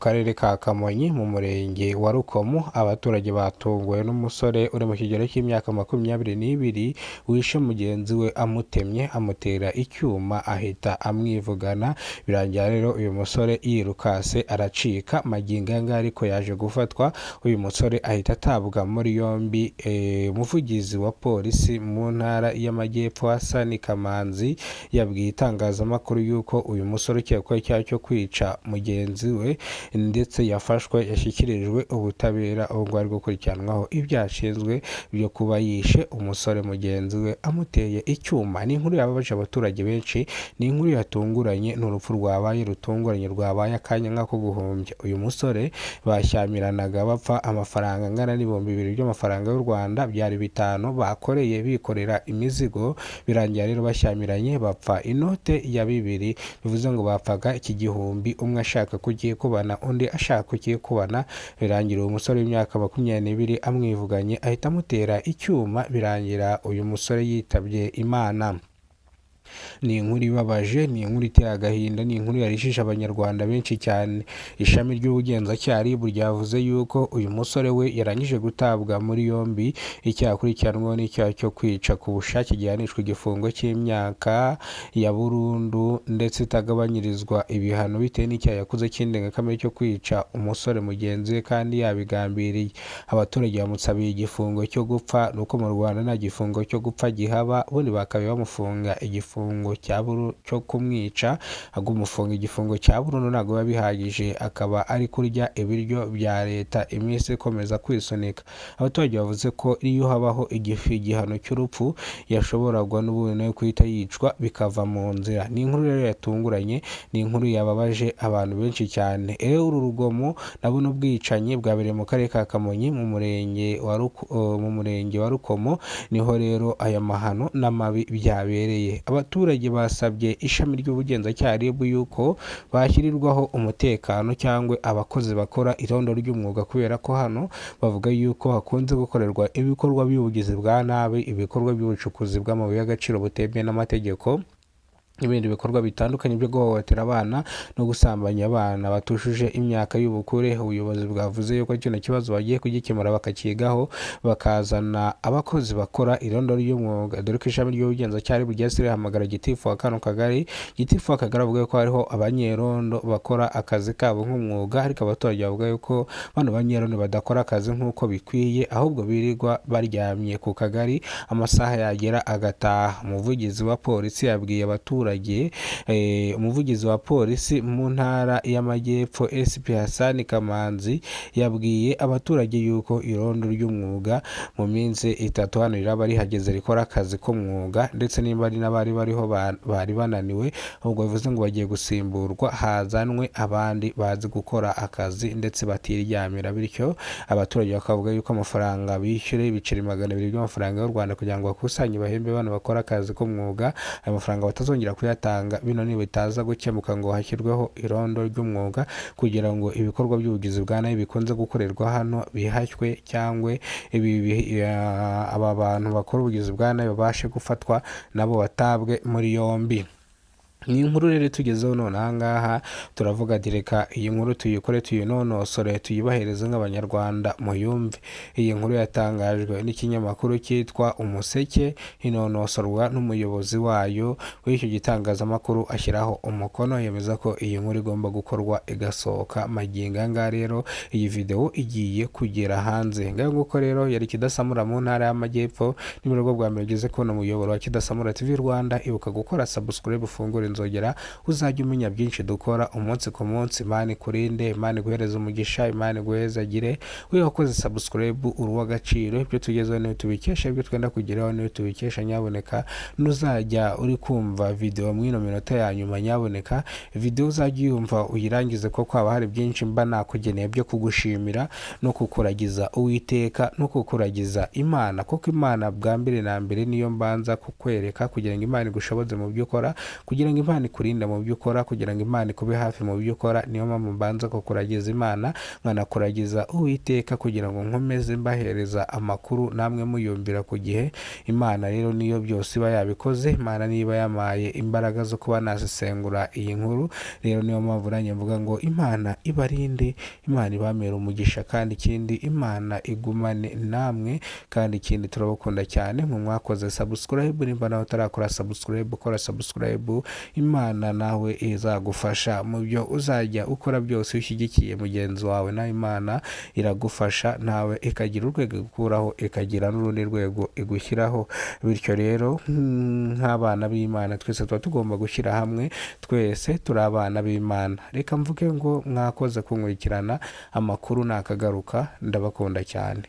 karere ka Kamonyi mu murenge wa Rukomo, abaturage batunguwe n'umusore uri mu kigero cy'imyaka 22 wishe mugenzi we amutemye amutera icyuma ahita amwivugana. Birangira rero uyu musore yirukase aracika. Magingo aya ngaya ariko yaje gufatwa, uyu musore ahita atabwa muri yombi. Umuvugizi wa polisi mu ntara y'Amajyepfo Hassan Kamanzi yabwiye itangazamakuru yuko uyu musore ukekwaho icyaha cyo kwica mugenzi we ndetse yafashwe yashyikirijwe ubutabera, ubwo ari gukurikiranwaho ibyaha ashinzwe byo kuba yishe umusore mugenzi we amuteye icyuma. Ni inkuru yababaje abaturage benshi, ni inkuru yatunguranye, ni urupfu rwabaye rutunguranye, rwabaye akanya nk'ako guhumbya. Uyu musore bashyamiranaga bapfa amafaranga angana n'2000 by'amafaranga y'u Rwanda, byari 5 bakoreye bikorera imizigo, birangira rero bashyamiranye bapfa inote ya 2, bivuze ngo bapfaga iki gihumbi, umwe ashaka kukikubana undi ashaka kukikubana. Birangira uwo musore w'imyaka 22 amwivuganye ahita amutera icyuma, birangira uyu musore yitabye Imana. Ni inkuru ibabaje, ni inkuru iteye agahinda, ni inkuru yarishije abanyarwanda benshi cyane. Ishami ry'ubugenzacyaha RIB ryavuze yuko uyu musore we yarangije gutabwa muri yombi, icyaha akurikiranweho n'icyaha cyo kwica ku bushake gihanishwa igifungo cy'imyaka ya burundu ndetse itagabanyirizwa ibihano bitewe n'icyaha yakoze cy'indengakamere cyo kwica umusore mugenzi we kandi yabigambiriye. Abaturage bamusabiye igifungo cyo gupfa, nuko mu Rwanda nta gifungo cyo gupfa gihaba, ubundi bakaba bamufunga igifungo cyo kumwica, agumufunga igifungo cya burundu ntabwo biba bihagije, akaba ari kurya ibiryo bya leta iminsi ikomeza kwisunika. Abaturage bavuze ko iyo habaho igihano cy'urupfu yashoboragwa n'ubundi nawe guhita yicwa bikava mu nzira. Ni inkuru rero yatunguranye, ni inkuru yababaje abantu benshi cyane. Rero uru rugomo nabo n'ubwicanyi bwabereye mu karere ka Kamonyi mu murenge wa Rukomo, niho rero aya mahano n'amabi byabereye. Abaturage basabye ishami ry'ubugenzacyaha RIB yuko bashyirirwaho umutekano cyangwa abakozi bakora irondo ry'umwuga, kubera ko hano bavuga yuko hakunze gukorerwa ibikorwa by'ubugizi bwa nabi, ibikorwa by'ubucukuzi bw'amabuye y'agaciro butemewe n'amategeko, n'ibindi bikorwa bitandukanye byo guhohotera abana no gusambanya abana batujuje imyaka y'ubukure. Ubuyobozi bwavuze yuko kino kibazo bagiye kugikemura bakakigaho, bakazana abakozi bakora irondo ry'umwuga, dore ko ishami ry'ubugenzacyaha RIB ryahise rihamagara gitifu wa kano kagari. Gitifu w'akagari avuga ko hariho abanyerondo bakora akazi kabo nk'umwuga, ariko abaturage bavuga yuko bano banyerondo badakora akazi nk'uko bikwiye, ahubwo birirwa baryamye ku kagari amasaha yagera agataha. Umuvugizi wa polisi yabwiye abaturage, umuvugizi wa polisi mu ntara y'Amajyepfo SP Hassan Kamanzi yabwiye abaturage yuko irondo ry'umwuga mu minsi 3 hano riraba rihageze rikora akazi k'umwuga, ndetse nimba ari n'abari bariho bari bananiwe, ahubwo bivuze ngo bagiye gusimburwa hazanwe abandi bazi gukora akazi ndetse batiryamira. Bityo abaturage bakavuga yuko amafaranga bishyure ibiceri 200 by'amafaranga y'u Rwanda kugira ngo bakusanye bahembe bano bakora akazi k'umwuga, ayo mafaranga batazongera kuyatanga. Bino nibitaza gukemuka ngo hashyirweho irondo ry'umwuga kugira ngo ibikorwa by'ubugizi bwa nabi bikunze gukorerwa hano bihashywe, cyangwa aba bantu bakora ubugizi bwa nabi babashe gufatwa nabo batabwe muri yombi. Ni inkuru rero tugezeho none aha ngaha, turavuga ati reka iyi nkuru tuyikore tuyinonosore tuyibahereze nk'abanyarwanda muyumve. Iyi nkuru yatangajwe n'ikinyamakuru cyitwa Umuseke, inonosorwa n'umuyobozi wayo w'icyo gitangazamakuru ashyiraho umukono, yemeza ko iyi nkuru igomba gukorwa igasohoka. Magingo aya ngaya rero iyi video igiye kugera hanze. Ngayo nguko rero yari Kidasamura mu ntara y'Amajyepfo. Ni mu bwa mbere ugeze kubona umuyoboro wa Kidasamura TV Rwanda, ibuka gukora subscribe, ufungure inzogera, uzajya umenya byinshi dukora umunsi ku munsi. Imana ikurinde, Imana iguhereze umugisha, Imana iguhezagire. We wakoze subscribe uri uw'agaciro, ibyo tugezeho niyo tubikesha, ibyo twenda kugeraho niyo tubikesha. Nyaboneka nuzajya uri kumva video mwino minota ya nyuma, nyaboneka video uzajya uyumva uyirangize, kuko haba hari byinshi mba nakugeneye byo kugushimira no kukuragiza Uwiteka no kukuragiza Imana, kuko Imana bwa mbere na mbere niyo mbanza kukwereka, kugira ngo Imana igushoboze mu byo ukora, kugira ngo Imana ikurinde mu byo ukora, kugira ngo Imana ikube hafi mu byo ukora. Niyo mpamvu mbanza kukuragiza Imana, nkanakuragiza Uwiteka, kugira ngo nkomeze mbahereza amakuru namwe muyumvira ku gihe. Imana rero niyo byose iba yabikoze, Imana niba yamaye imbaraga zo kuba nasesengura iyi nkuru. Rero niyo mpamvu nanjye mvuga ngo Imana ibarinde, Imana ibamere umugisha, kandi ikindi Imana igumane namwe, kandi ikindi turabakunda cyane. Mwe mwakoze subscribe, nimba nawe utarakora subscribe, ukora subscribe, Imana nawe izagufasha mu byo uzajya ukora byose. Iyo ushyigikiye mugenzi wawe, nawe Imana iragufasha, nawe ikagira urwego igukuraho, ikagira n'urundi rwego igushyiraho. Bityo rero nk'abana b'Imana twese tuba tugomba gushyira hamwe, twese turi abana b'Imana. Reka mvuge ngo mwakoze kunkurikirana, amakuru nakagaruka, ndabakunda cyane.